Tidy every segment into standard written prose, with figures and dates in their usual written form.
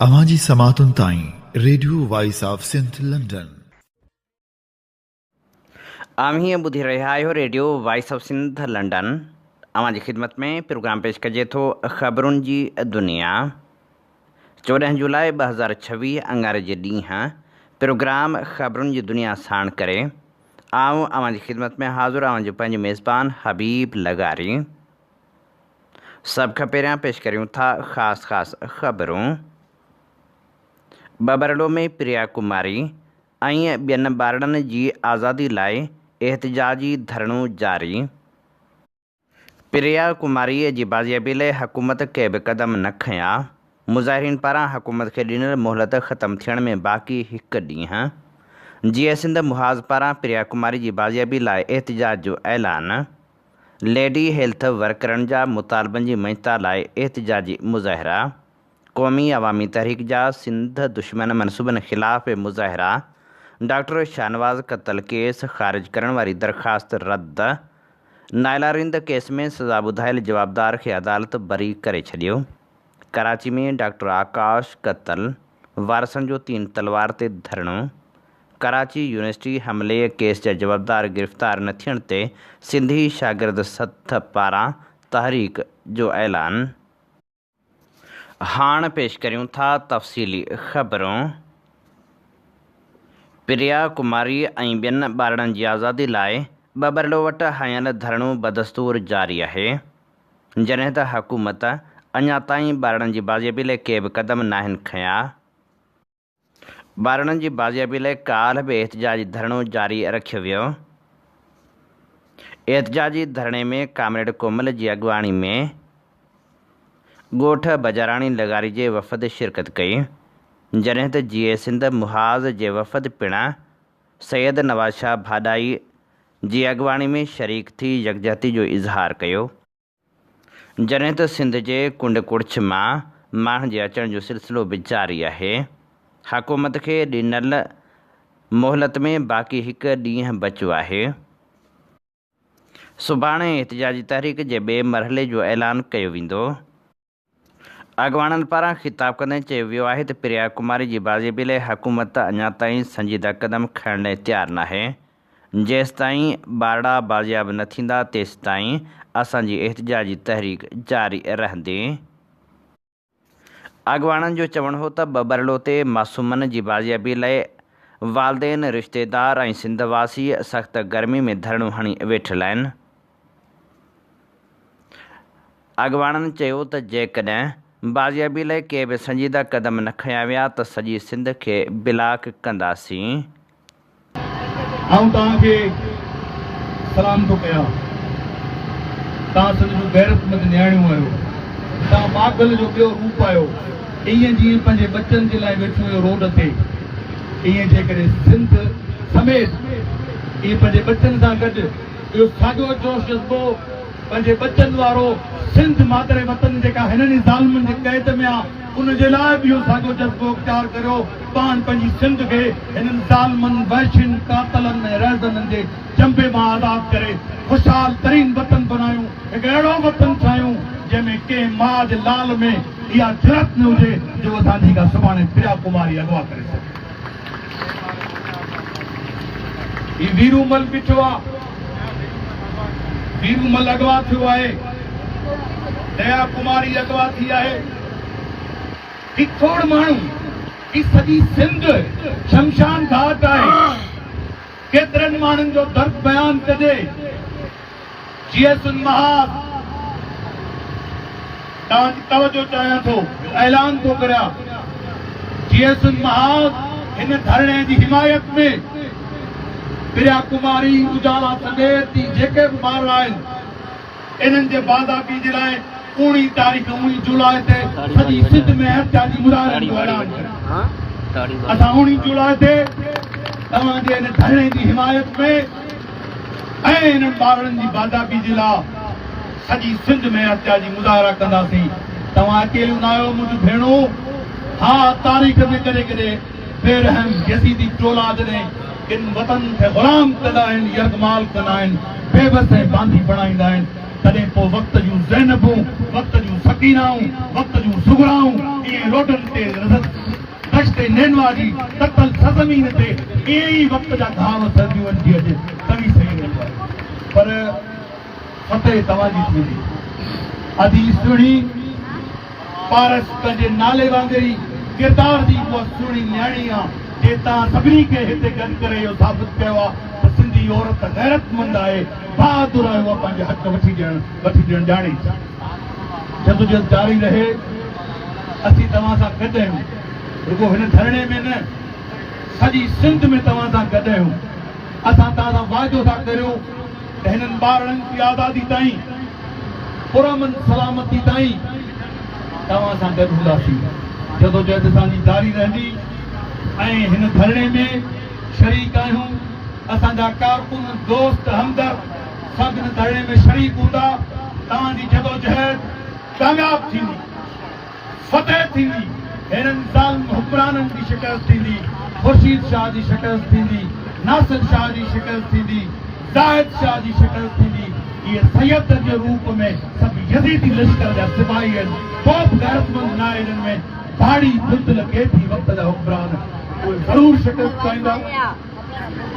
اوهان جي سماعتن تائين radio voice of Sindh London. اوهين ٻڌي رهيا آهيو radio voice of Sindh London. اوهان جي خدمت ۾ پروگرام پيش ڪجي ٿو خبرن جي دنيا. 14 جولاء 2026 اڱاري جي ڏينهن پروگرام خبرن جي دنيا ساڻ ڪري آئون اوهان جي خدمت ۾ حاضر اوهان جو پنهنجو ميزبان حبيب لغاري. سڀ کان پهريان پيش ڪريون ٿا خاص خاص خبرون. ٻٻرڙو ۾ پريا ڪماري ۽ ٻين ٻارڙن جي آزادي لاء احتجاجي ڌرڻو جاري. پريا ڪماري جي بازيابي لاء حڪومت ڪي به قدم نه کنيا، مظاهرين پاران حڪومت کي ڏنل مهلت ختم ٿيڻ ۾ باقي هڪ ڏينهن. جيئي سنڌ محاذ پاران پريا ڪماري جي بازيابي لاء احتجاج جو اعلان. ليڊي هيلٿ ورڪرن جا مطالبن جي مڃتا لاء احتجاجي مظاهرا. قومي عوامي تحريڪ جا سنڌ دشمن منصوبن خلاف مظاهرا، ڊاڪٽر شاهنواز قتل ڪيس خارج ڪرڻ واري درخواست رد، نائلا رند ڪيس ۾ سزا ٻڌايل جوابدار کي عدالت بري ڪري ڇڏيو، ڪراچي ۾ ڊاڪٽر آڪاش قتل وارثن جو تين تلوار تي ڌرڻو، ڪراچي يونيورسٽي حملي ڪيس جا جوابدار گرفتار نه ٿيڻ تي سنڌي شاگرد سٿ پاران تحريڪ جو اعلان. هاڻ پيش ڪريون ٿا تفصيلي خبرون. پريا ڪماري ۽ ٻين ٻارڙن جي آزادي لاء ٻٻرلو وٽ هنيل ڌرڻو بدستور جاري آهي، جڏهن ته حڪومت اڃا تائين ٻارڙن جي بازيابي لاء ڪي به قدم ناهن کنيا. ٻارڙن جي بازيابي لاء ڪالهه به احتجاجي ڌرڻو جاري رکيو ويو. احتجاجي ڌرڻي ۾ ڪامريڊ ڪومل جي اڳواڻي ۾ ڳوٺ بجاراڻي لغاري جي وفد شرڪت ڪئي، جڏهن ته جيئي سنڌ محاذ جي وفد پڻ سيد نواز شاهه ڀاڏائي جي اڳواڻي ۾ شريڪ ٿي يڪجهتي جو اظهار ڪيو. جڏهن ته سنڌ جي ڪنڊ ڪڙڇ مان ماڻهن جي اچڻ جو سلسلو به جاري آهي. حڪومت کي ڏنل مهلت ۾ باقي هڪ ڏينهن بچيو آهي. سڀاڻي احتجاجي تحريڪ جي ٻئي مرحلي جو اعلان ڪيو ويندو. اڳواڻن پاران خطاب ڪندي چيو ويو آهي ته پريا ڪماري جي بازيابي لاء حڪومت اڃا تائين سنجيده قدم کڻڻ لاء تيار ناهي، جيستائين ٻارڙا بازياب نه ٿيندا تيستائين اسان جي احتجاجي تحريڪ جاري رهندي. اڳواڻن جو چوڻ هو ته ٻٻرڙو تي معصومن جي بازيابي لاء والدين، رشتيدار ۽ سنڌ واسي سخت گرمي ۾ ڌرڻو هڻي ويٺل آهن. اڳواڻن چيو ته جيڪڏهن بازيابي لاء ڪي به سنجيده قدم نه کنيا ويا ته سڄي سنڌ کي بلاڪ ڪنداسين. آئون توهان کي سلام ٿو ڪيان. توهان سنڌ جون غيرتمند نياڻيون آهيو. توهان ٻاگهل جو ٻيو روپ آهيو. ايئن جيئن پنهنجي ٻچن جي لاء ويٺيون آهيو روڊ تي، ايئن جيڪڏهن سنڌ سميت ايئن پنهنجي ٻچن سان گڏ اهو ساڳيو جوش جذبو پنهنجي ٻچن وارو سنڌ مادر وطن جيڪا هنن ئي ظالمن جي قيد ۾ آ ان جي لاء به اهو ساڳيو جذبو اختيار ڪريو پاڻ پنهنجي سنڌ کي هنن ظالمن وحشين قاتلن ۽ رهزنن جي چنبي مان آزاد ڪري خوشحال ترين وطن بنايون هڪ اهڙو وطن ٺاهيون جنهن ۾ ڪنهن ماء جي لال ۾ اها جرئت نه هجي جو اسان جي ڪا سڀاڻي پريا ڪماري اغوا ڪري سگهي. هي ويرو مل بيٺو آ. ويرو مل اغوا ٿيو آهي. ديا ڪماري اغوا ٿي آهي. هي کوڙ ماڻهو، هي سڄي سنڌ شمشان گهاٽ آهي. ڪيترن ماڻهن جو درد بيان ڪجي. جيئي سنڌ محاذ توهان جي توجه چاهيان ٿو، اعلان ٿو ڪريان جيئي سنڌ محاذ هن ڌرڻي جي حمايت ۾ پريا ڪماري، اجالا سميت هي جيڪي به ٻارڙا آهن انهن جي بازيابي جي لاء اوڻيهه تاريخ اوڻيهه جولاء تي سڄي سنڌ ۾ احتجاجي مظاهرن جو اعلان ڪريو. اسان اوڻيهه جولاء تي توهان جي هن ڌرڻي جي حمايت ۾ ۽ انهن ٻارڙن جي بازيابي جي لاء سڄي سنڌ ۾ احتجاجي مظاهرا ڪنداسين. توهان اڪيليون ناهيو منهنجون ڀيڻون. ها تاريخ ۾ ڪڏهن ڪڏهن بي رحم يزيدي ٽولا جڏهن ڪن وطن کي غلام ڪندا آهن، يرغمال ڪندا آهن، بيوس ۽ باندي بڻائيندا آهن. تڏهن پوء وقت جون زينبون، وقت جون سڪينائون، وقت جون صغرائون ائين روڊن تي دشت نينوا جي تتل سرزمين تي ائين ئي وقت جا گهاو سهنديون آهن جيئن اڄ توهين سهي رهيون آهيو. پر فتح توهان جي ٿيندي. ادي سهڻي پارس پنهنجي نالي وانگر ئي ڪردار جي اها سهڻي نياڻي آ جنهن توهان سڀني کي هتي گڏ ڪري اهو ثابت ڪيو آ ته سنڌي عورت غيرتمند آهي، بهادر آهي اها پنهنجي حق وٺي ڏيڻ وٺي ڏيڻ ڄاڻي ٿي. جدوجهد جاري رهي اسين توهان سان گڏ آهيون رڳو هن ڌرڻي ۾ نه سڄي سنڌ ۾ توهان سان گڏ آهيون اسان توهان سان واعدو ٿا ڪريون ته هنن ٻارڙن جي آزادي تائين پرامن سلامتي تائين توهان سان گڏ هونداسين. جدوجهد اسان جي جاري رهندي ۽ هن ڌرڻي ۾ شريڪ آهيون. اسان جا ڪارڪن، دوست، همدرد سڀ هن ڌرڻي ۾ شريڪ هوندا. توهان جي جدوجهد ڪامياب ٿيندي. فتح ٿيندي، هنن ظالم حڪمرانن جي شڪست ٿيندي، خورشيد شاهه جي شڪست ٿيندي، ناصر شاهه جي شڪست ٿيندي، زاهد شاهه جي شڪست ٿيندي، اهي سيد جي روپ ۾ سڀ يزيدي لشڪر جا سپاهي آهن، ڪو به غيرتمند ناهي هنن ۾، ڀاڙي بزدل قيدي وقت جا حڪمران اهي ضرور شڪست کائيندا.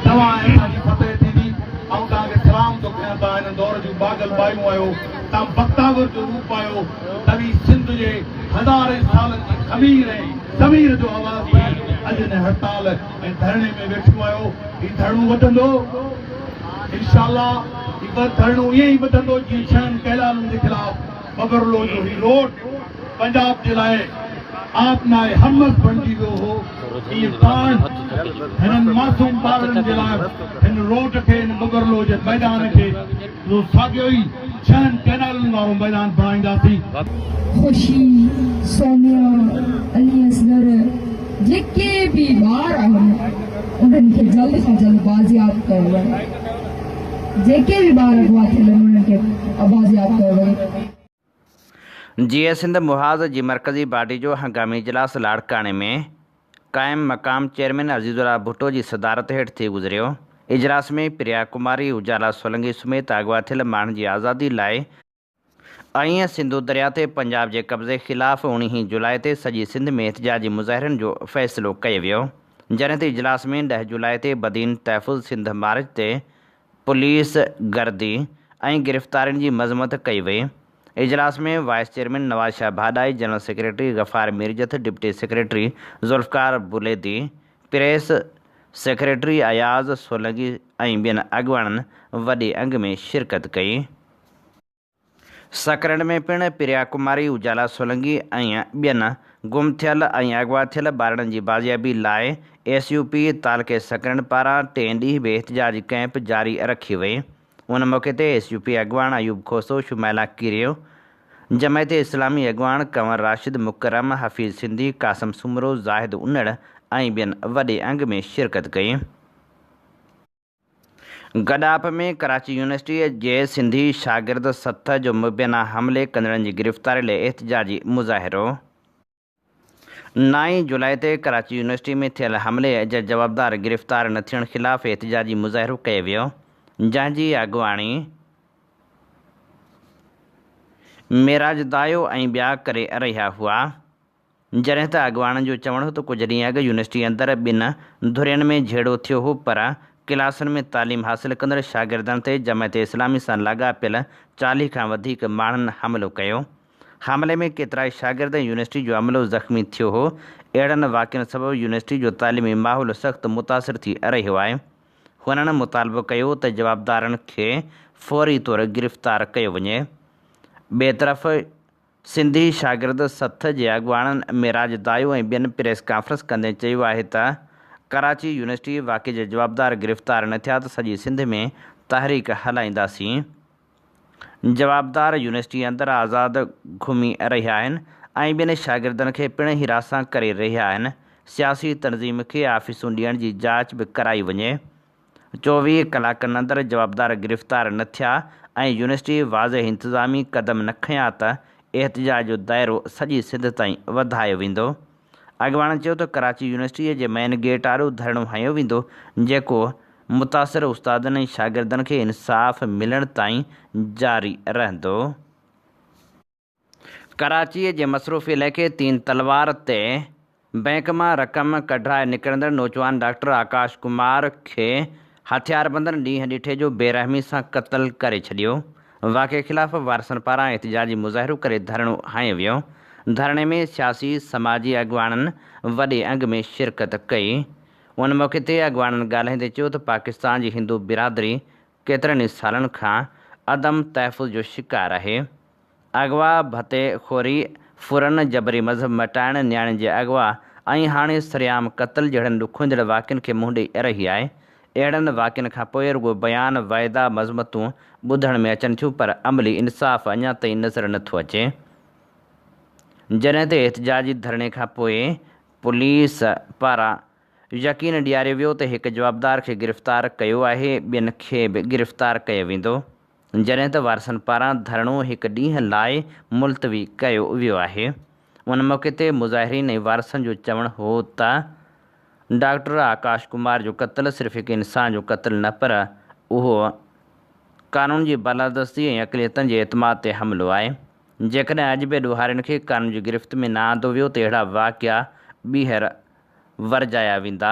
توهان ۽ اسان جي فتح ٿيندي. آئون توهان کي سلام ٿو ڪيان. توهان هن دور جون ٻاگهل ٻايون آهيو. توهان بختاور جو روپ آهيو. توهين سنڌ جي هزارين سالن جي خمير ۽ ضمير جو آواز ٿي اڄ هن هڙتال ۽ ڌرڻي ۾ ويٺيون آهيو. هي ڌرڻو وڌندو. انشاء الله هي ڌرڻو ائين ئي وڌندو جيئن ڇهن ڪئنالن جي خلاف ٻٻرلو جو هي روڊ پنجاب جي لاء آبناء هرمز بڻجي ويو هو، ائين پاڻ هنن معصوم ٻارڙن جي لاء هن روڊ کي، هن ٻٻرلو جي ميدان کي اهو ساڳيو ئي ڇهن ڪئنالن وارو ميدان بڻائينداسين. خوشي، سونيا، علي اصغر جيڪي به ٻار آهن انهن کي جلد کان جلد بازياب ڪيو وڃي. جيڪي به ٻار اغوا ٿيل آهن انهن کي بازياب ڪيو وڃي. جيئي سنڌ محاذ جي مرڪزي باڊي جو هنگامي اجلاس لاڙڪاڻي ۾ قائم مقام چيئرمين عزيز الله ڀٽو جي صدارت هيٺ ٿي گذريو. اجلاس ۾ پريا ڪماري، اجالا سولنگي سميت اغوا ٿيل ماڻهن جي آزادي لاء ۽ سنڌو درياء تي پنجاب جي قبضي خلاف اوڻيهين جولاء تي سڄي سنڌ ۾ احتجاجي مظاهرن جو فيصلو ڪيو ويو. جڏهن ته اجلاس ۾ ڏهه جولاء تي بدين تحفظ سنڌ مارچ تي پوليس گردي ۽ گرفتارين جي مذمت ڪئي وئي. اجلاس ۾ vice chairman Nawaz Shah Bhadai, general secretary Ghaffar Mirjat, deputy secretary Zulfiqar Buledi, press secretary Ayaz Solangi ۽ ٻين اڳواڻن وڏي انگ ۾ شرڪت ڪئي. سڪرنڊ ۾ پڻ پريا ڪماري، اجالا سولنگي ۽ ٻين گم ٿيل ۽ اغوا ٿيل ٻارڙن جي بازيابي لاء ايس يو پي تعلقي سڪرنڊ پاران ٽئين ڏينهن به احتجاجي ڪئمپ جاري رکي وئي. ان موقعي تي ايس يو پي اڳواڻ ايوب کوسو، شمائلا ڪيريو، جماعت اسلامي اڳواڻ ڪنور راشد، مڪرم، حفيظ سنڌي، قاسم سومرو، زاهد انڙ ۽ ٻين وڏي انگ ۾ شرڪت ڪئي. گڏاپ ۾ ڪراچي يونيورسٽيء جي سنڌي شاگرد سٿ جو مبينا حملي ڪندڙن جي گرفتاري لاء احتجاجي مظاهرو. نائين جولاء تي ڪراچي يونيورسٽي ۾ ٿيل حملي جا جوابدار گرفتار نه ٿيڻ خلاف احتجاجي مظاهرو ڪيو ويو، جنهن جي اڳواڻي معراج دايو ۽ ٻيا ڪري رهيا هئا. جڏهن ته اڳواڻن جو چوڻ هو ته ڪجهه ڏينهن اڳ يونيورسٽي اندر ٻن ڌرين ۾ جهيڙو ٿيو هو پر ڪلاسن ۾ تعليم حاصل ڪندڙ شاگردن تي جماعت اسلامي سان لاڳاپيل 40 کان وڌيڪ ماڻهن حملو ڪيو. حملي ۾ ڪيترائي شاگرد ۽ يونيورسٽي جو عملو زخمي ٿيو هو. اهڙن واقعن سبب يونيورسٽي جو تعليمي ماحول سخت متاثر ٿي رهيو آهي. هنن مطالبو ڪيو ته جوابدارن کي فوري طور گرفتار ڪيو وڃي. ٻئي طرف سنڌي شاگرد سٿ جي اڳواڻن معراج دايو ۽ ٻين پريس ڪانفرنس ڪندي چيو آهي ته ڪراچي يونيورسٽي واقعي جا جوابدار گرفتار نه ٿيا ته سڄي سنڌ ۾ تحريڪ هلائينداسين، جوابدار يونيورسٽي اندر آزاد گهمي رهيا آهن ۽ ٻين شاگردن کي پڻ هراسان ڪري رهيا آهن، سياسي تنظيم کي آفيسون ڏيڻ جي جاچ به ڪرائي وڃي. 24 ڪلاڪن اندر جوابدار گرفتار نه ٿيا ۽ يونيورسٽي واضح انتظامي قدم نه کنيا ته احتجاج جو دائرو سڄي سنڌ تائين وڌايو ويندو. اڳواڻن چيو ته ڪراچي يونيورسٽيء جي مين گيٽ آڏو ڌرڻو هنيو ويندو جيڪو متاثر استادن ۽ شاگردن کي انصاف ملڻ تائين جاري رهندو. ڪراچيء جي مصروف علائقي تين تلوار تي بئنڪ مان رقم ڪڍرائي نڪرندڙ نوجوان ڊاڪٽر آڪاش ڪمار کي هٿياربندن ڏينهن ڏٺي جو بيرحمي سان قتل ڪري ڇڏيو. واقعي خلاف وارثن پاران احتجاجي مظاهرو ڪري ڌرڻو هنيو ويو. ڌرڻي ۾ سياسي سماجي اڳواڻن وڏي انگ ۾ شرڪت ڪئي. ان موقعي تي اڳواڻن ڳالهائيندي چيو ته پاڪستان جي هندو برادري ڪيترن ئي سالن کان عدم تحفظ جو شڪار آهي. اغوا، ڀتي خوري، ڦرن، جبري مذهب مٽائڻ، نياڻين جي اغوا ۽ هاڻي سرعام قتل جهڙن ڏکوئيندڙ واقعن کي منهن ڏئي رهي آهي. اهڙن واقعن کان پوء رڳو بيان، وعدا، مذمتون ٻڌڻ ۾ اچن ٿيون پر عملي انصاف اڃا تائين نظر نه ٿو اچي. جڏهن ته احتجاجي ڌرڻي کان پوء پوليس پاران يقين ڏياريو ويو ته هڪ جوابدار کي گرفتار ڪيو آهي، ٻين کي به گرفتار ڪيو ويندو. جڏهن ته وارثن پاران ڌرڻو هڪ ڏينهن لاء ملتوي ڪيو ويو آهي. ان موقعي تي مظاهرين ۽ وارثن جو چوڻ هو ته ڊاڪٽر آڪاش ڪمار جو قتل صرف هڪ انسان جو قتل نه پر اهو قانون جي بالادستي ۽ اقليتن جي اعتماد تي حملو آهي، جيڪڏهن اڄ به ڏوهارين کي قانون جي گرفت ۾ نه آندو ويو ته اهڙا واقعا ٻيهر ورجايا ويندا.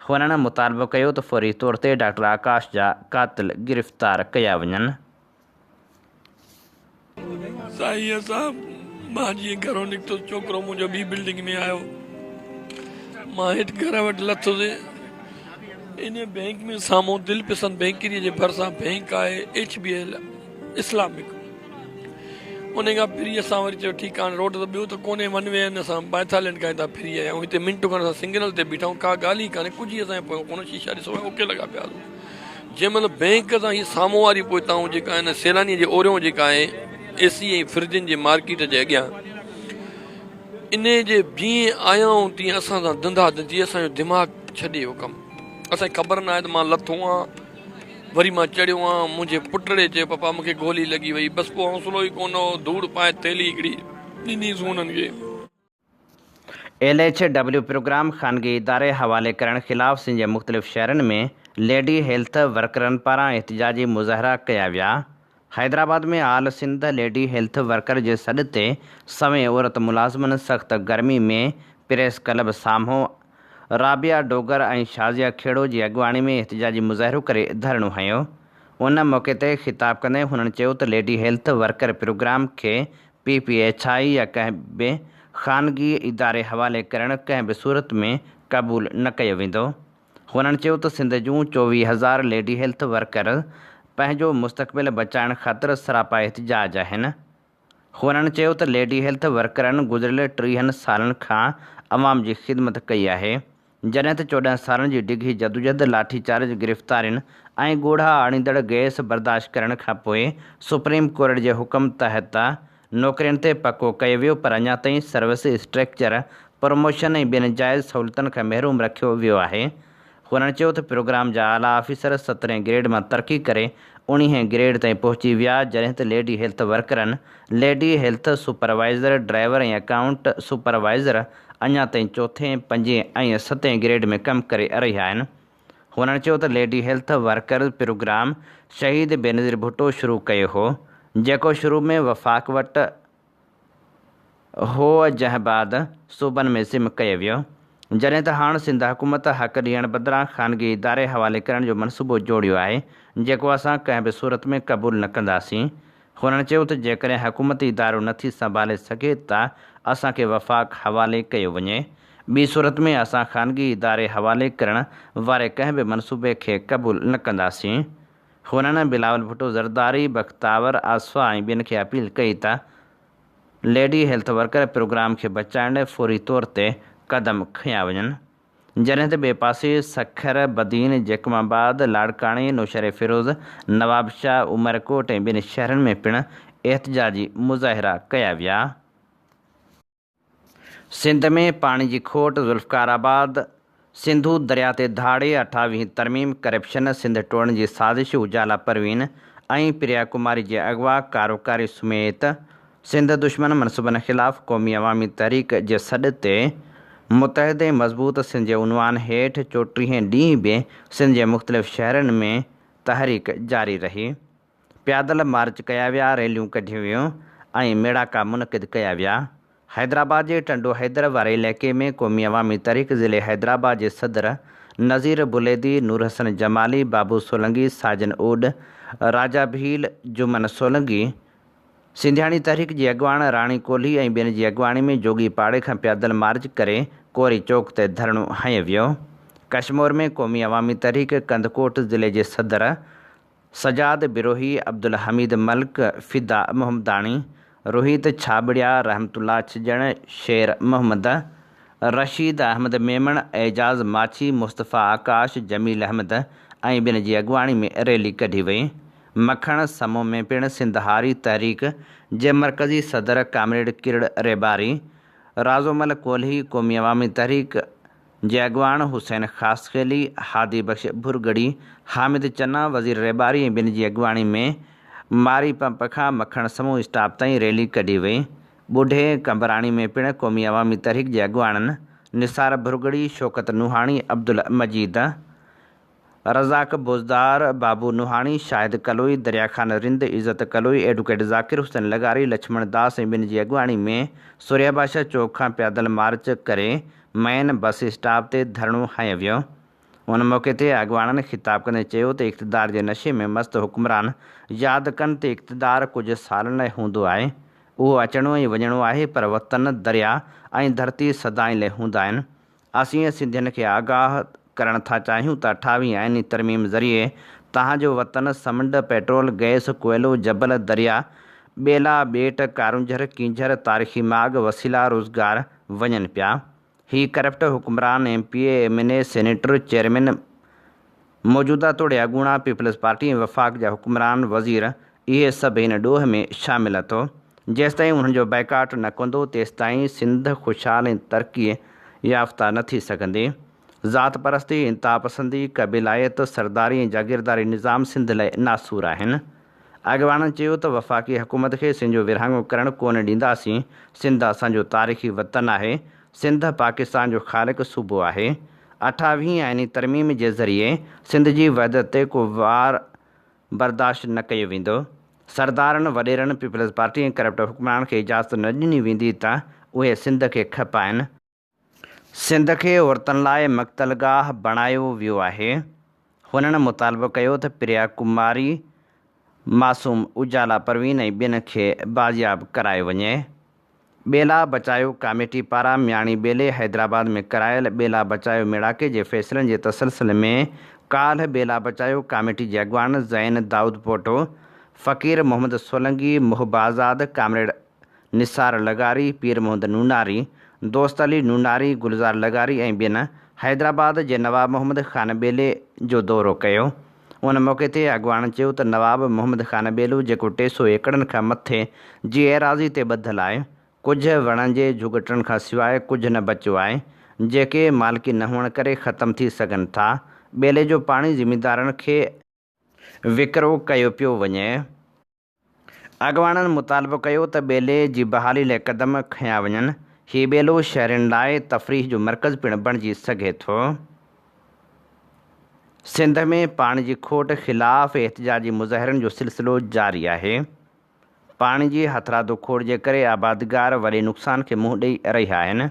هنن مطالبو ڪيو ته فوري طور تي ڊاڪٽر آڪاش جا قاتل گرفتار ڪيا وڃن. سائين اسان مان جيئن گهرو نڪتس ڇوڪرو منهنجو ٻي بلڊنگ ۾ آيو مان هيٺ گهر وٽ لٿس ان بينڪ ۾ سامهون دل پسند بينڪري جي ڀرسان بينڪ آهي ايڇ بي ايل اسلامڪ ان کان ڦري اسان وري چيو ٺيڪ آ هاڻي روڊ ته ٻيو ته ڪونهي ون وي آهن اسان بائٿالينڊ کان هتان ڦري آيا آهيون هتي منٽ کن اسان سنگنل تي بيٺا آهيون ڪا ڳالهه ئي ڪانهي ڪجهه ئي اسان جي پويان ڪونه شيشا ڏسو اوڪي لڳا پيا آهيون جنهن مهل بينڪ سان هي سامهون واري پوئتان جيڪا آهي سيلاني جي اوريون جيڪا آهي اي سي ۽ فرجن جي مارڪيٽ جي اڳيان ان جي جيئن آيا آهيون تيئن اسان سان ڌنڌا ڌنڌي اسان جو دماغ ڇڏي ويو ڪم اسان کي خبر ناهي ته مان لٿو آهيان وري مان چڙهيو آهيان، منهنجي پٽڙي چيو پپا مون کي گولي لڳي وئي، بس پوء حوصلو ئي ڪونه هو، ڌوڙ پائي ٿيلهي هڪڙي ڏنيسون انهن کي. ايل ايڇ ڊبليو پروگرام خانگي اداري حوالي ڪرڻ خلاف سنڌ جي مختلف شهرن ۾ ليڊي هيلٿ ورڪرن پاران احتجاجي مظاهرا ڪيا ويا. Hyderabad ۾ all Sindh lady health worker جي سڏ تي سوين عورت ملازمن سخت گرمي ۾ پريس ڪلب سامهون رابعه ڊوگر ۽ شازيه کهڙو جي اڳواڻي ۾ احتجاجي مظاهرو ڪري ڌرڻو هنيو. ان موقعي تي خطاب ڪندي هنن چيو ته ليڊي هيلٿ ورڪر پروگرام کي پي پي ايڇ I يا ڪنهن به خانگي اداري حوالي ڪرڻ ڪنهن به صورت ۾ قبول نه ڪيو ويندو. هنن چيو ته سنڌ جون 24 هزار ليڊي هيلٿ ورڪر پنهنجو مستقبل بچائڻ خاطر سراپا احتجاج آهن. هنن چيو ته ليڊي هيلٿ ورڪرن گذريل ٽيهن سالن کان عوام جي خدمت ڪئي آهي، جڏهن ته 14 سالن جي ڊگهي جدوجھد، لاٺي چارج، گرفتارين ۽ ڳوڙها آڻيندڙ گئس برداشت ڪرڻ کانپوء سپريم ڪورٽ جي حڪم تحت نوڪرين تي پڪو ڪيو ويو پر اڃا تائين سروس اسٽريڪچر، پروموشن ۽ ٻين جائز سهولتن کان محروم رکيو ويو آهي. هنن چيو ته پروگرام جا اعليٰ آفيسر سترهين گريڊ مان ترقي ڪري اڻيهين گريڊ تائين پهچي ويا جڏهن ته ليڊي هيلٿ ورڪرن، lady health supervisor, driver ۽ account supervisor اڃا تائين چوٿين، پنجين ۽ ستين گريڊ ۾ ڪم ڪري رهيا آهن. هنن چيو ته ليڊي هيلٿ ورڪرز پروگرام شهيد بينظير ڀٽو شروع ڪيو هو، جيڪو شروع ۾ وفاق وٽ هو جنهن بعد صوبن ۾ ضم ڪيو ويو، جڏهن ته هاڻ سنڌ حڪومت حق ڏيڻ بدران خانگي اداري حوالي ڪرڻ جو منصوبو جوڙيو آهي، جيڪو اسان ڪنهن به صورت ۾ قبول نه ڪنداسين. هنن چيو ته جيڪڏهن حڪومت ادارو نٿي سنڀالي سگهي ته اسان کي وفاق حوالي ڪيو وڃي، ٻي صورت ۾ اسان خانگي اداري حوالي ڪرڻ واري ڪنهن به منصوبي کي قبول نه ڪنداسين. هنن بلاول ڀٽو زرداري، بختاور آصفه ۽ ٻين کي اپيل ڪئي ته ليڊي هيلٿ ورڪر پروگرام کي بچائڻ لاء فوري طور تي قدم کنيا وڃن. جڏهن ته ٻئي پاسي سکر، بدين، جيڪب آباد، لاڙڪاڻي، نوشهريفيروز، نوابشاهه، عمرڪوٽ ۽ ٻين شهرن ۾ پڻ احتجاجي مظاهرا ڪيا ويا. سنڌ ۾ پاڻي جي کوٽ، ذوالفقار آباد، سنڌو درياء تي ڌاڙي، اٺاويهين ترميم، ڪرپشن، سنڌ ٽوڙڻ جي سازش، اجالا پروين ۽ پريا ڪماري جي اغوا، ڪاروڪاري سميت سنڌ دشمن منصوبن خلاف قومي عوامي تحريڪ جي سڏ تي متحد ۽ مضبوط سنڌ جي عنوان هيٺ چوٽيهين ڏينهن به سنڌ جي مختلف شهرن ۾ تحريڪ جاري رهي. پيادل مارچ ڪيا ويا، ريليون ڪڍيون ويون ۽ ميڙاڪا منعقد ڪيا ويا. حيدرآباد جي ٽنڊو حيدر واري علائقي ۾ قومي عوامي تحريڪ ضلعي حيدرآباد جي صدر نذير بليدي، نورحسن جمالي، بابو سولنگي، ساجن اوڏ، راجا ڀيل، جمن سولنگي، سنڌياڻي تحريڪ جي اڳواڻ راڻي ڪولهي ۽ ٻين جي اڳواڻي ۾ جوڳي پاڙي کان پيادل مارچ ڪري ڪوري چوڪ تي ڌرڻو هنيو ويو. ڪشمور ۾ قومي عوامي تحريڪ ڪنڌڪوٽ ضلعي جي صدر سجاد بروهي، عبدالحميد ملڪ، فدا محمداڻي، روهيت ڇاٻڙيا، رحمت الله ڇڄڻ، شير محمد، رشيد احمد ميمڻ، اعجاز ماڇي، مصطفيٰ آڪاش، جميل احمد ۽ ٻين جي اڳواڻي ۾ ريلي ڪڍي وئي. مکڻ سمو ۾ پڻ سنڌ هاري تحريڪ جي مرڪزي صدر ڪامريڊ ڪرڙ ريٻاري، رازومل ڪولهي، قومي عوامي تحريڪ، جي اڳواڻ حسين خاصخيلي، هادي بخش ڀرڳڙي، حامد چنا، وزير ريٻاري ۽ ٻين جي اڳواڻي ۾ ماري پمپ کان مکڻ سمون اسٽاپ تائين ريلي ڪڍي وئي. ٻڍي قمبراڻي ۾ پڻ قومي عوامي تحريڪ جي اڳواڻن نثار ڀرڳڙي، شوڪت نوحاڻي، عبدالمجيد، رزاق بوزدار، بابو نوحاڻي، شاهد ڪلوئي، دريا خان رند، عزت ڪلوئي، ايڊوڪيٽ ذاڪر حسين لغاري، لڇمڻ داس ۽ ٻين جي اڳواڻي ۾ سورهيه بادشاهه چوڪ کان پيادل مارچ ڪري مين بس اسٽاپ تي ڌرڻو هنيو ويو. ان موقعي تي اڳواڻن خطاب ڪندي چيو ته اقتدار جي نشي ۾ مست حڪمران ياد ڪن ته اقتدار ڪجهه سالن لاء هوندو آهي، اهو اچڻو ۽ وڃڻو آهي پر وطن، دريا ۽ ڌرتي سدائين لاء هوندا آهن. اسين سنڌين کي آگاهه ڪرڻ ٿا چاهيون ته اٺاويهين آئيني ترميم ذريعي توهان جو وطن، سمنڊ، پيٽرول، گئس، ڪوئلو، جبل، دريا، ٻيلا، ٻيٽ، ڪارونجهر، ڪينجهر، تاريخي ماڳ، وسيلا، روزگار وڃن پيا. هي ڪرپٽ حڪمران M P A, M N A, senator, chairman, موجوده توڙي اڳوڻا پيپلز پارٽي ۽ وفاق جا حڪمران، وزير اهي سڀ هن ڏوهه ۾ شامل اٿو. جيستائين انهن جو بائيڪاٽ نه ڪندو تيستائين سنڌ خوشحال ۽ ترقي يافته نه ٿي سگهندي. ذات پرستي، انتهاپسندي، قبيلائيت، سرداري ۽ جاگيرداري نظام سنڌ لاء ناسور آهن. اڳواڻن چيو ته وفاقي حڪومت کي سنڌ جو ورهاڱو ڪرڻ ڪونه ڏينداسين، سنڌ اسان جو تاريخي وطن آهي، سنڌ پاڪستان جو خالق صوبو آهي. اٺاويهين آئيني ترميم جي ذريعي سنڌ جي وحدت تي ڪو وار برداشت نه ڪيو ويندو. سردارن، وڏيرن، پيپلز پارٽي ۽ ڪرپٽ حڪمرانن کي اجازت نه ڏني ويندي ته اهي سنڌ کي کپائن. سنڌ کي عورتن لاء مقتل گاهه بڻايو ويو آهي. هنن مطالبو ڪيو ته پريا ڪماري، معصوم اجالا پروين ۽ ٻين کي بازياب ڪرايو وڃي. ٻيلا بچايو ڪاميٽي پاران مياڻي ٻيلي حيدرآباد ۾ ڪرايل ٻيلا بچايو ميڙاڪي جي فيصلن جي تسلسل ۾ ڪالهه ٻيلا بچايو ڪاميٽي جي اڳواڻ زين دائود پوٽو، فقير محمد سولنگي، محب آزاد، ڪامريڊ نثار لغاري، پير محمد نوناري، دوست علي نوناري، گلزار لغاري ۽ ٻين حيدرآباد جي نواب محمد خان ٻيلي جو دورو ڪيو. ان موقعي تي اڳواڻن چيو ته نواب محمد خان ٻيلو جيڪو 300 ايڪڙن کان مٿي جي ايراضي تي ٻڌل آهي، ڪجهه وڻن جي جهڳٽن کان سواء ڪجهه نه بچيو آهي، جيڪي مالڪي نه هئڻ ڪري ختم ٿي سگهن ٿا، ٻيلي جو پاڻي زميندارن کي وڪرو ڪيو پيو وڃي. اڳواڻن مطالبو ڪيو ته ٻيلي جي بحالي لاء قدم کنيا وڃن، هي ٻيلو شهرين لاء تفريح جو مرڪز پڻ بڻجي سگهي ٿو. سنڌ ۾ پاڻي جي کوٽ خلاف احتجاجي مظاهرن جو سلسلو جاري آهي. پاڻي جي هٿرادو کوٽ جي ڪري آبادگار وڏي نقصان کي منهن ڏئي رهيا آهن.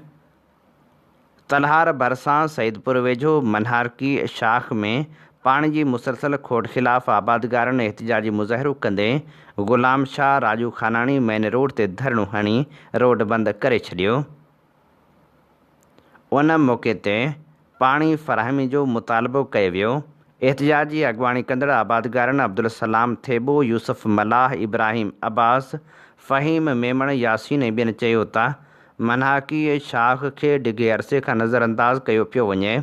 تلهار ڀرسان سعيدپور ويجهو منهارڪي شاخ ۾ پاڻي جي مسلسل کوٽ خلاف آبادگارن احتجاجي مظاهرو ڪندي غلام شاهه راڄو خاناڻي مين روڊ تي ڌرڻو هڻي روڊ بند ڪري ڇڏيو. ان موقعي تي پاڻي فراهمي جو مطالبو ڪيو ويو. احتجاج جي اڳواڻي ڪندڙ آبادگارن عبدالسلام ٿيٻو، يوسف ملاح، ابراهيم عباس، فهيم ميمڻ، ياسين ۽ ٻين چيو ته منهاڪي شاخ کي ڊگهي عرصي کان نظرانداز ڪيو پيو وڃي،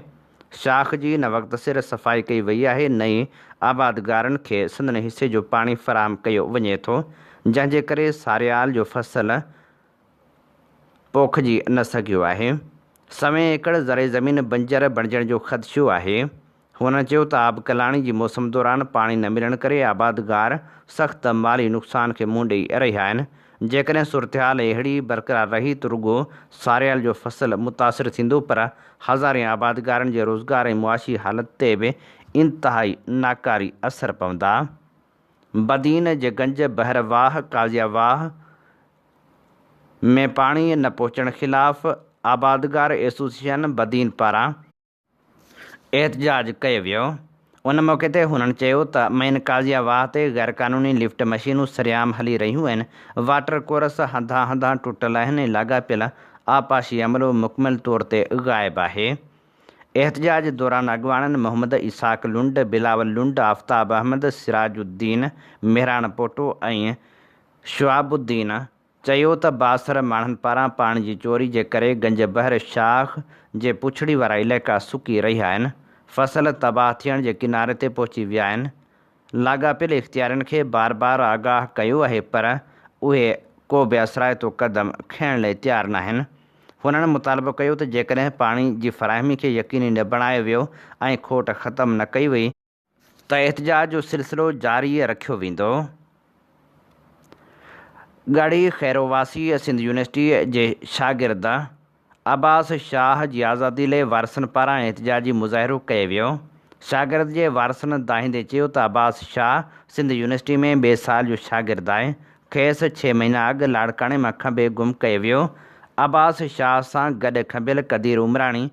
شاخ جي نه وقت سر صفائي ڪئي وئي آهي نه ئي آبادگارن کي سندن حصي جو پاڻي فراهم ڪيو وڃي ٿو، جنهن جي ڪري ساريال جو فصل پوکجي نه سگهيو آهي. سوين ايڪڙ زرعي زمين بنجر بڻجڻ جو خدشو آهي. هن چيو ته آبڪلاڻي جي موسم دوران پاڻي نه ملڻ ڪري آبادگار سخت مالي نقصان کي منهن ڏئي رهيا آهن، جيڪڏهن صورتحال اهڙي ئي برقرار رهي ته رڳو ساريال جو فصل متاثر ٿيندو پر هزارين آبادگارن جي روزگار ۽ معاشي حالت تي به انتهائي ناڪاري اثر پوندا. بدين جي گنج بحر واهه، قاضيا واهه، ۾ پاڻي نه پهچڻ خلاف آبادگار ايسوسيئيشن بدين پاران احتجاج ڪيو ويو. ان موقعي تي هنن چيو ته مئن قاضيا واهه تي غيرقانوني لفٽ مشينون سرعام هلي رهيون آهن، واٽر ڪورس هنڌان هنڌان ٽٽل آهن ۽ لاڳاپيل آبپاشي عملو مڪمل طور تي غائب آهي. احتجاج دوران اڳواڻن محمد اسحاق لنڊ، بلاول لنڊ، آفتاب احمد، سراج الدين، مهراڻ پوٽو ۽ شعاب الدين چيو ته بااثر ماڻهن پاران پاڻي جي چوري جي ڪري گنج بحر شاخ جي پڇڙي وارا علائقا سڪي رهيا آهن، فصل تباهه ٿيڻ جي ڪناري تي پهچي ويا آهن، لاڳاپيل اختيارين کي بار بار آگاهه ڪيو آهي پر اهي ڪو به اثرائتو قدم کڻڻ لئي تيار ناهن. هنن مطالبو ڪيو ته جيڪڏهن پاڻي جي فراهمي کي يقيني نه بڻايو ويو ۽ کوٽ ختم نه ڪئي وئي ته احتجاج جو سلسلو جاري رکيو ويندو. ڳڙهي خيرو واسي سنڌ يونيورسٽي جي شاگرد عباس شاهه جي آزادي لئي وارثن پاران احتجاجي مظاهرو ڪيو ويو. شاگرد جي وارثن دانهيندي چيو ته عباس شاهه سنڌ يونيورسٽي ۾ ٻئي سال جو شاگرد آهي، کيس ڇهه مهينا اڳ لاڙڪاڻي مان کنڀي گم ڪيو ويو. عباس شاهه سان گڏ کنڀيل قدير عمراڻي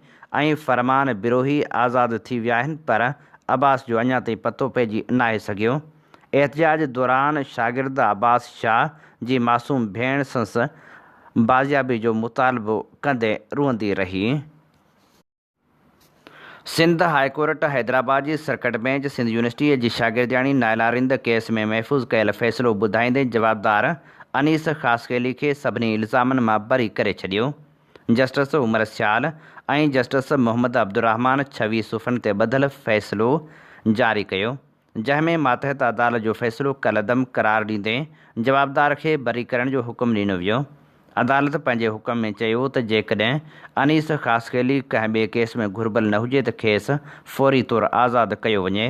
۽ فرمان بروهي آزاد ٿي ويا آهن پر عباس جو اڃا تائين پتو پئجي ناهي سگهيو. احتجاج دوران شاگرد عباس شاهه جي معصوم ڀيڻ سنس بازيابي جو مطالبو ڪندي روئندي رهي. سنڌ هاء ڪورٽ حيدرآباد جي سرڪٽ بينچ سنڌ يونيورسٽيء جي شاگردياڻي نائلا رند ڪيس ۾ محفوظ ڪيل فيصلو ٻڌائيندي جوابدار انيس خاصخيلي کي سڀني الزامن مان بري ڪري ڇڏيو. جسٽس عمر سيال ۽ جسٽس محمد عبدالرحمان 26 صفحن تي ٻڌل فيصلو جاري ڪيو. جنهن ۾ ماتحت عدالت جو فيصلو ڪالعدم قرار ڏيندي جوابدار کي بري ڪرڻ جو حڪم ڏنو ويو. عدالت پنهنجي حڪم ۾ چيو ته جيڪڏهن انيس خاصخيلي ڪنهن ٻئي ڪيس ۾ گهربل نه هجي ته کيس فوري طور آزاد ڪيو وڃي.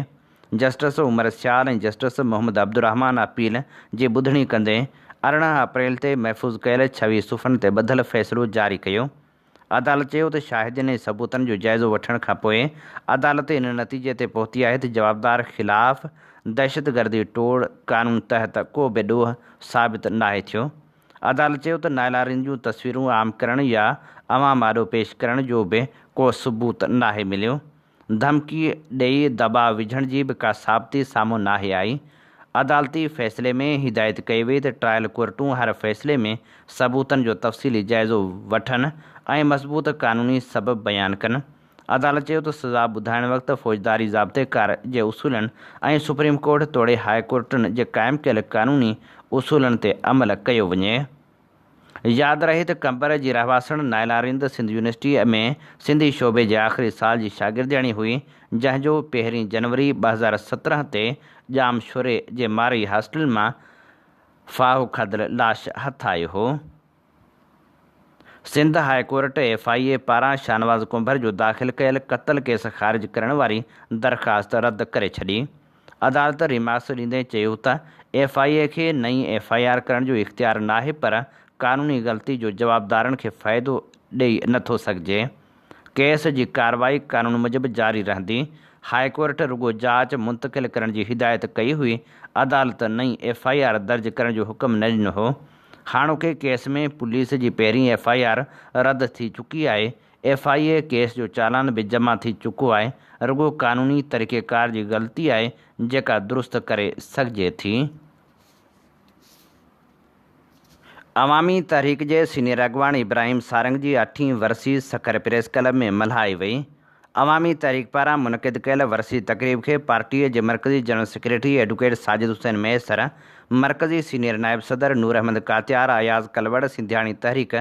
جسٽس عمر سيال ۽ جسٽس محمد عبدالرحمان اپيل جي ٻڌڻي ڪندي 18 اپريل تي محفوظ ڪيل 26 صفحن تي ٻڌل فيصلو جاري ڪيو. عدالت چيو ته شاهدين ۽ ثبوتن جو جائزو وٺڻ کانپوء عدالت ان نتيجي تي پهتي آهي ته جوابدار خلاف دهشتگردي ٽوڙ قانون تحت ڪو به ڏوهه ثابت ناهي ٿيو. عدالت چيو ته نائلا رند جون تصويرون عام ڪرڻ يا عوام آڏو پيش ڪرڻ جو به ڪو ثبوت ناهي مليو. ڌمڪي ڏئي دٻاء وجهڻ جي به ڪا ثابتي سامهون ناهي آئي. عدالتي فيصلي ۾ هدايت ڪئي وئي ته ٽرائل ڪورٽون هر فيصلي ۾ ثبوتن جو تفصيلي جائزو وٺن ۽ مضبوط قانوني سبب بيان ڪن. عدالت چيو ته سزا ٻڌائڻ وقت فوجداري ضابطي ڪار جي اصولن ۽ سپريم ڪورٽ توڙي هاء ڪورٽن جي قائم ڪيل قانوني اصولن تي عمل ڪيو وڃي. ياد رهي ته قمبر جي رهواسڻ نائلا رند سنڌ يونيورسٽيء ۾ سنڌي شعبي جي آخري سال جي شاگردياڻي هئي، جنهن جو پهرين جنوري 2017 تي ڄام شوري جي مارئي هاسٽل مان ڦاهو کاڌل لاش هٿ آيو هو. Sindh high court F I A پاران شاهنواز ڪنڀر جو داخل ڪيل قتل ڪيس خارج ڪرڻ واري درخواست رد ڪري ڇڏي. عدالت ريمارڪس ڏيندي چيو ته ايف I اي کي نئين ايف I R ڪرڻ جو اختيار ناهي پر قانوني غلطي جو جوابدارن کي فائدو ڏئي نٿو سگهجي، ڪيس جي ڪارروائي قانون موجب جاري رهندي، هاء ڪورٽ رڳو جاچ منتقل ڪرڻ جي هدايت ڪئي هئي، عدالت نئين ايف I R درج ڪرڻ جو حڪم نه ڏنو هو، هاڻوڪي ڪيس ۾ پوليس جي پهرين ايف I R رد ٿي چڪي آهي، ايف I A case جو چالان به جمع ٿي چڪو آهي، رڳو قانوني طريقيڪار جي غلطي آهي جيڪا درست ڪري سگهجي ٿي. عوامي تحريڪ جي سينيئر اڳواڻ ابراهيم سارنگ جي اٺين ورسي سکر پريس ڪلب ۾ ملهائي وئي. عوامي تحريڪ پاران منعقد ڪيل ورسي تقريب کي پارٽيء جي مرڪزي general secretary advocate Sajid Hussain Mahesar, مرڪزي سينيئر نائب صدر نور احمد ڪاتيار، اياز ڪلوڙ، سنڌياڻي تحريڪ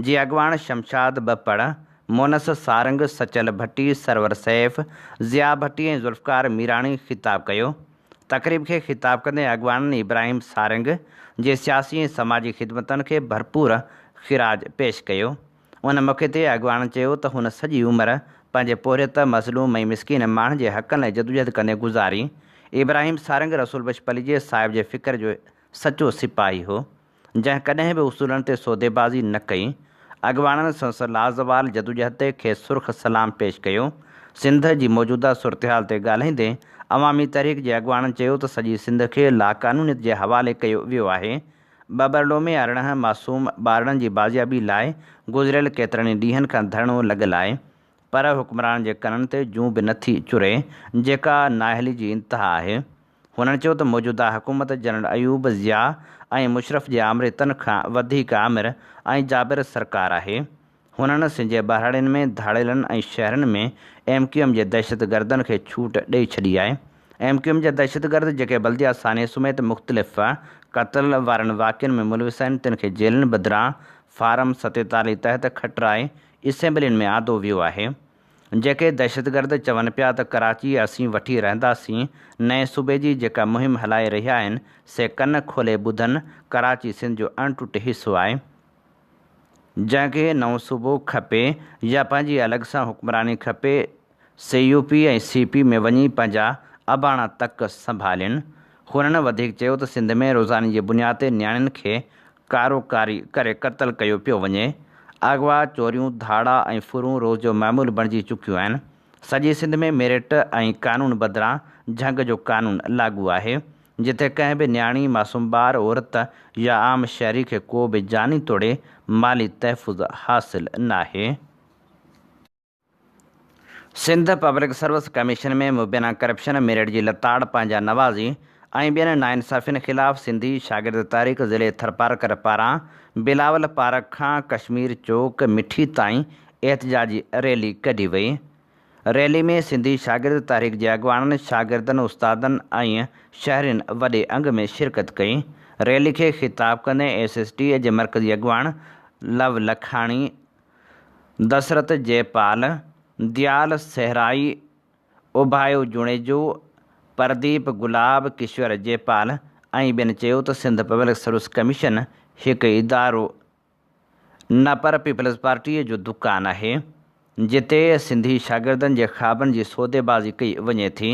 جي اڳواڻ شمشاد ٻپڙ، مونس سارنگ، سچل ڀٽي، سرور سيف، ضياء ڀٽي ۽ ذوالفقار ميراڻي خطاب ڪيو. تقريب کي خطاب ڪندي اڳواڻن ابراهيم سارنگ جي سياسي ۽ سماجي خدمتن کي ڀرپور خراج پيش ڪيو. ان موقعي تي اڳواڻن چيو ته هن سڄي عمر پنهنجي پورهيت، مظلوم ۽ مسڪين ماڻهن جي حقن لاء جدوجهد ڪندي گذاري. ابراهيم سارنگ رسول بخش پليجي صاحب جي فڪر جو سچو سپاهي هو، جنهن ڪڏهن به اصولن تي سوديبازي نه ڪئي. اڳواڻن سندس لازوال جدوجهد تي کيس سرخ سلام پيش ڪيو. سنڌ جي موجوده صورتحال تي ڳالهائيندي عوامي تحريڪ جي اڳواڻن چيو ته سڄي سنڌ کي لاقانونيت جي حوالي ڪيو ويو آهي، ٻٻرلو ۾ 18 معصوم ٻارڙن جي بازيابي لاء گذريل ڪيترن ئي ڏينهن کان ڌرڻو لڳل آهي پر حڪمرانن جي ڪنن تي جون به نٿي چري جيڪا نااهلي جي انتها آهي. هنن چيو ته موجوده حڪومت جنرل ايوب، ضياء ۽ مشرف جي آمريتن کان وڌيڪ آمر ۽ جابر سرڪار آهي. هنن سنڌ جي ٻهراڙين ۾ ڌاڙيلن ۽ شهرن ۾ ايم ڪيو ايم جي دهشتگردن کي ڇوٽ ڏئي ڇڏي آهي. ايم ڪيو ايم جا دهشتگرد جيڪي بلديه سانحي سميت مختلف قتل وارن واقعن ۾ ملوث آهن تن کي جيلن بدران فارم 47 تحت کٽرائي اسيمبلين ۾ آندو ويو آهي. جيڪي دهشتگرد چون پيا ته ڪراچي اسين وٺي رهنداسين نئين صوبي جي جيڪا مهم هلائي رهيا آهن سي ڪن کولي ٻڌن ڪراچي سنڌ جو اڻٽوٽ حصو آهي. جنهن کي نئون صوبو کپي يا پنهنجي الڳ سان حڪمراني کپي سي يو پي ۽ سي پي ۾ وڃي پنهنجا اباڻا تڪ سنڀالين. هنن وڌيڪ چيو ته سنڌ ۾ روزاني جي بنياد تي نياڻين کي ڪارو ڪاري ڪري قتل ڪيو پيو وڃي. اغوا، چوريون، ڌاڙا ۽ ڦرون روز جو معمول بڻجي چڪيون آهن. سڄي سنڌ ۾ ميرٽ ۽ قانون بدران جهنگ جو قانون لاڳو آهي. جتي ڪنهن به نياڻي، معصوم ٻار، عورت يا عام شهري کي ڪو به جاني توڙي مالي تحفظ حاصل ناهي. سنڌ پبلڪ سروس ڪميشن ۾ مبينا ڪرپشن، ميرٽ جي لتاڙ، پنهنجا نوازي ۽ ٻين ناانصافين خلاف سنڌي شاگرد تحريڪ ضلعي ٿرپارڪر پاران بلاول پارڪ کان ڪشمير چوڪ مٺي تائين احتجاجي ريلي ڪڍي وئي. ريلي ۾ سنڌي شاگرد تحريڪ جي اڳواڻن، شاگردن، استادن ۽ شهرين وڏي انگ ۾ شرڪت ڪئي. ريلي کي خطاب ڪندي ايس ايس ٽي جي مرڪزي اڳواڻ لو لکاڻي، دسرت جئپال، ديال صحرائي، اوڀايو جوڻيجو، پرديپ گلاب، ڪشور جئپال ۽ ٻين چيو ته سنڌ پبلڪ سروس ڪميشن هڪ ادارو نه پر پيپلز پارٽيء جو دڪان آهي. جتي سنڌي شاگردن جي خوابن جي سوديبازي ڪئي وڃي ٿي.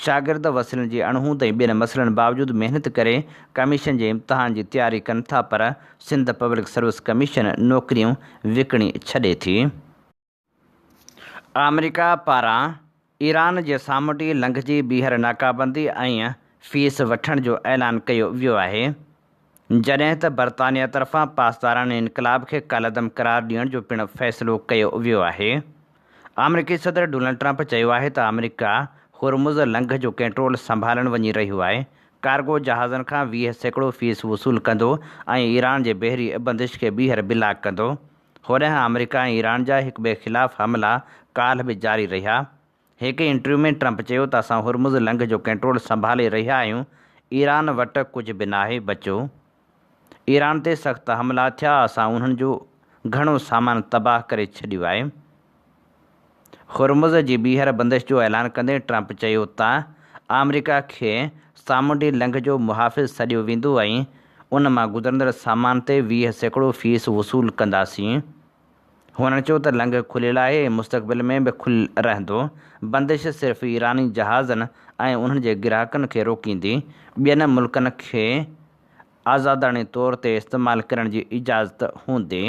شاگرد وسيلن جي اڻهوند ۽ ٻين مسئلن باوجود محنت ڪري ڪميشن جي امتحان جي تياري ڪن ٿا پر سنڌ پبلڪ سروس ڪميشن نوڪريون وڪڻي ڇڏي ٿي. آمريڪا پاران ايران جي سامونڊي لنگهه جي ٻيهر ناڪابندي ۽ فيس وٺڻ جو اعلان ڪيو ويو آهي. جڏهن ته برطانيا طرفان پاسداران انقلاب کي ڪالعدم قرار ڏيڻ جو پڻ فيصلو ڪيو ويو آهي. آمريڪي صدر ڊونلڊ ٽرمپ چيو آهي ته آمريڪا هرمز لنگهه جو ڪنٽرول سنڀالڻ وڃي رهيو آهي، ڪارگو جهازن کان 20% فيس وصول ڪندو ۽ ايران جي بحري بندش کي ٻيهر بلاڪ ڪندو. هوڏانهن آمريڪا ۽ ايران جا هڪٻئي خلاف حملا ڪالهه به جاري رهيا. هڪ انٽرويو ۾ ٽرمپ چيو ته اسان هرمز لنگهه جو ڪنٽرول سنڀالي رهيا آهيون، ايران وٽ ڪجهه به ناهي بچيو، ايران تي سخت حملا ٿيا، اسان انهن جو گهڻو سامان تباهه ڪري ڇڏيو آهي. هرمز جي ٻيهر بندش جو اعلان ڪندي ٽرمپ چيو ته آمريڪا کي سامونڊي لنگهه جو محافظ سڏيو ويندو ۽ ان مان گذرندڙ سامان تي 20% فيس وصول ڪنداسين. هنن چيو ته لنگهه کليل آهي ۽ مستقبل ۾ به کليل رهندو، بندش صرف ايراني جهازن ۽ انهن جي گراهڪن کي روڪيندي، ٻين ملڪن کي آزاداڻي طور تي استعمال ڪرڻ جي اجازت هوندي.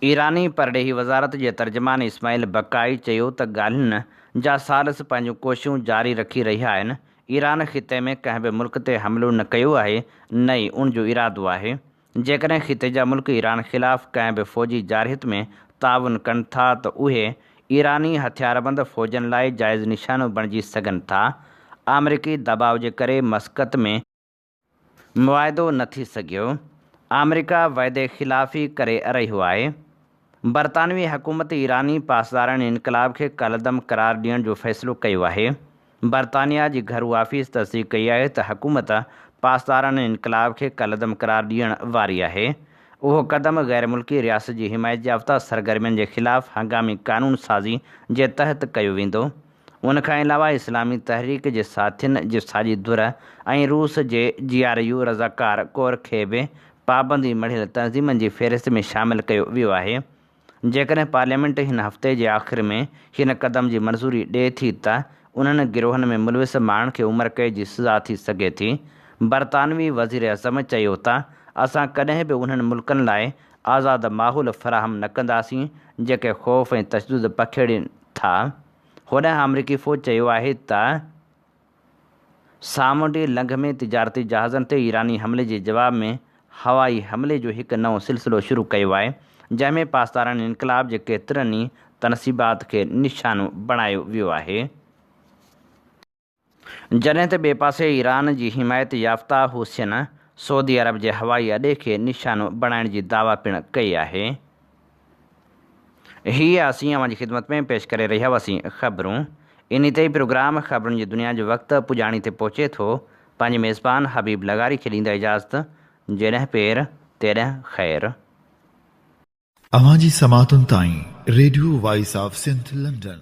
ايراني پرڏيهي وزارت جي ترجمان اسماعيل بقائي چيو ته ڳالهين جا ثالث پنهنجون ڪوششون جاري رکي رهيا آهن، ايران خطي ۾ ڪنهن به ملڪ تي حملو نه ڪيو آهي نه ئي ان جو ارادو آهي. جيڪڏهن خطي جا ملڪ ايران خلاف ڪنهن به فوجي جارحيت ۾ تعاون ڪن ٿا ته اهي ايراني هٿياربند فوجن لاء جائز نشانو بڻجي سگهن ٿا. آمريڪي دٻاء جي ڪري مسقط ۾ معاهدو نه ٿي سگهيو. آمريڪا وعدي خلافي ڪري رهيو آهي. برطانوي حڪومت ايراني پاسداران انقلاب کي ڪالعدم قرار ڏيڻ جو فيصلو ڪيو آهي. برطانيا جي گهرو آفيس تصديق ڪئي آهي ته حڪومت پاسداران انقلاب کي ڪالعدم قرار ڏيڻ واري آهي. اهو قدم غيرملڪي رياست جي حمايت يافته سرگرمين جي خلاف هنگامي قانون سازي جي تحت ڪيو ويندو. ان کان علاوه اسلامي تحريڪ جي ساٿين جي ساڄي ڌر ۽ روس جي جي آر يو رضاڪار ڪور کي به پابندي مڙهيل تنظيمن جي فهرست ۾ شامل ڪيو ويو آهي. جيڪڏهن پارليامينٽ هن هفتي جي آخر ۾ هن قدم جي منظوري ڏئي ٿي ته انهن گروهن ۾ ملوث ماڻهن کي عمر قيد جي سزا ٿي سگهي ٿي. برطانوي وزيراعظم چيو ته اسان ڪڏهن به انهن ملڪن لاء آزاد ماحول فراهم نه ڪنداسين جيڪي خوف ۽ تشدد پکيڙين ٿا. هوڏانهن آمريڪي فوج چيو آهي ته سامونڊي لنگهه ۾ تجارتي جهازن تي ايراني حملي جي جواب ۾ هوائي حملي جو هڪ نئون سلسلو شروع ڪيو آهي، جنهن ۾ پاسداران انقلاب جي ڪيترن ئي تنصيبات کي نشانو بڻايو ويو آهي. جڏهن ته ٻئي پاسي ايران جي حمايت يافته حوثين سعودي عرب جي هوائي اڏي کي نشانو بڻائڻ جي دعويٰ پڻ ڪئي آهي. هي اسين اوهان جي خدمت ۾ پيش ڪري رهيا هئاسين خبرون. انهي تي ئي پروگرام خبرن جي دنيا جو وقت پڄاڻي تي پهچي ٿو. پنهنجي ميزبان حبيب لغاري کي ڏيندا اجازت. جيڏهن پير تيڏهن خير. اوهان جي سماعتن تائين radio voice of Sindh London.